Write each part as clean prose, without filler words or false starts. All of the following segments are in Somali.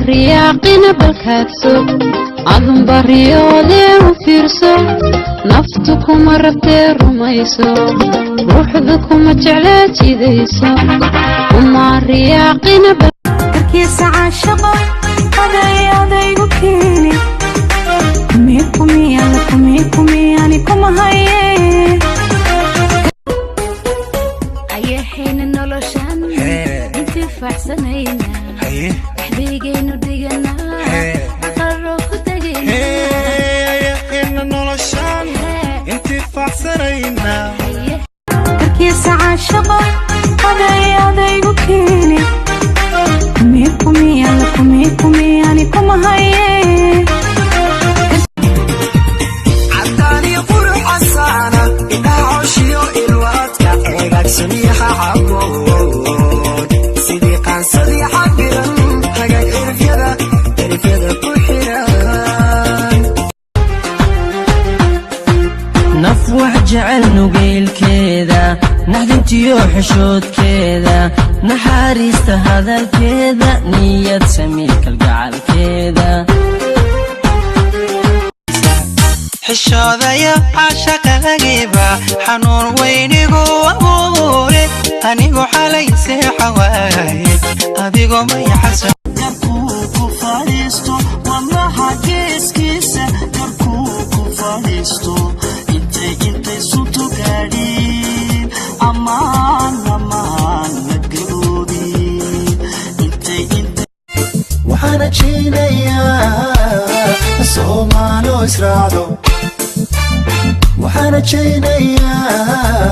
Riyaaqina balkaadso, adunba riyoodee u fiirso. Naftu kuma rabtee rumayso, ruuxdu kuma jeclaa jidayso. Uma riyaaqina. Karkiisa caashaqo aday adaygu keeni. Kumi kumi alla kumi kumi ani kuma haye. Ayahayna noloshan intifaacsanayna, axdigaynu dhiganaa, aqaro ku tegayna. Ayahayna noloshan intifaacsanayna. Karkiisa caashaqo aday adaygu keeni. Kumi kumi alla kumi kumi ani kuma haye. Cadaani qurux casaana, indhaha coshiyo ilwaadka eegaagsaniyaha caboon, sidii qaansadii cabiran hagaag cirifyada cirifyada ku xiran. Naf wax jecel nugeylkeeda, naxdintiyo xishoodkeeda, naxariista hadalkeeda, niyad sami kalgacalkeeda. Xishoodaya caashaqaagiiba xanuun weynigu abuure, anigu xalay seexa waaye adigoo mayaxasan. Garkuu ku fadhiisto wadnaha geeskiisa, garkuu ku fadhiisto intay intay suntu gaadhin, ammaan ammaan la gaboobin intay intay. Waxaan rajaynayaa Soomaalo israacdo, waxaan rajaynayaa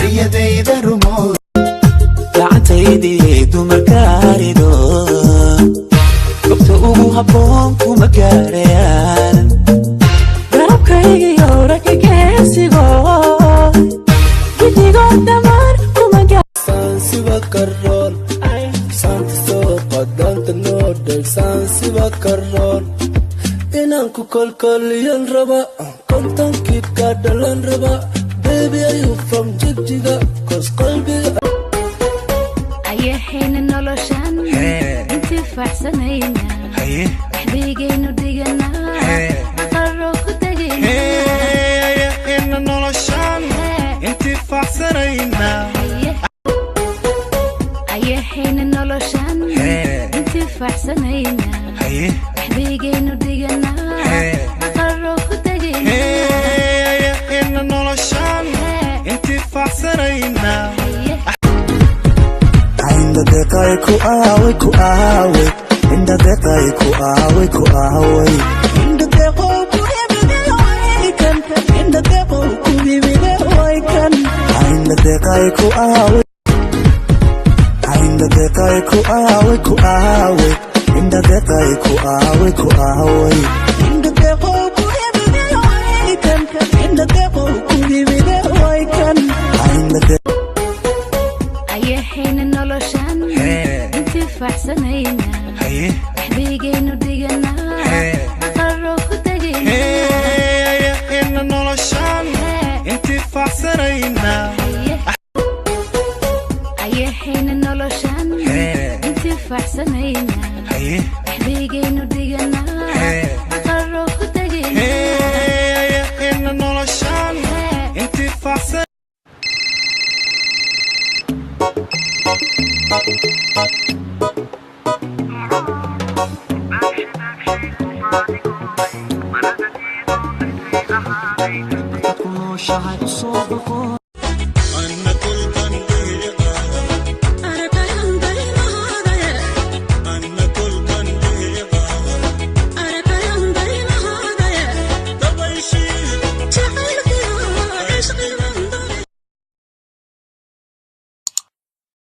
riyadayda rumood. Gacantaydii dumarkaarido gobta ugu habboon kuma gaarayaan. Garabkaygiyo raggeesigo gidigood dhammaan kuma. Saansiba karoon saanta soo qadanta noo dheg, saansiba karoon inaan ku kolkoliyan raba, kontonkii ka dhalan raba. Baby, are you from Jigjiga? 'Cause qalbiga. Ayahayna noloshan intifaacsanayna, axdigaynu dhiganaa, aqaro ku tegayna. Ayahayna noloshan intifaacsanayna. Ayahayna noloshan intifaacsanayna, axdigaynu dhiganaa, aqaro ku tegayna. Ayahayna noloshan intifaacsanayna. Indhadeeqay ku aaway, ku aaway, indhadeeqay ku aaway, ku aaway. Indhadeeqow ku yimide waykan, indhadeeqow ku yimide waykan. Indhadeeqay ku aaway, indhadeeqay ku aaway, ku aaway, indhadeeqay ku aaway, ku aaway. Indhadeeqow ku yimide waykan, indhadeeqow ku yimide waykan. Ayahayna noloshan intifaacsanayna, axdigaynu dhiganaa, aqaro ku tegayna. Ayahayna noloshan intifaacsanayna. Ayahayna noloshan intifaacsanayna, axdigaynu dhiganaa, aqaro ku tegayna. Ayahayna noloshan intifaacsan. Markaad ku nooshahay u soo boqo.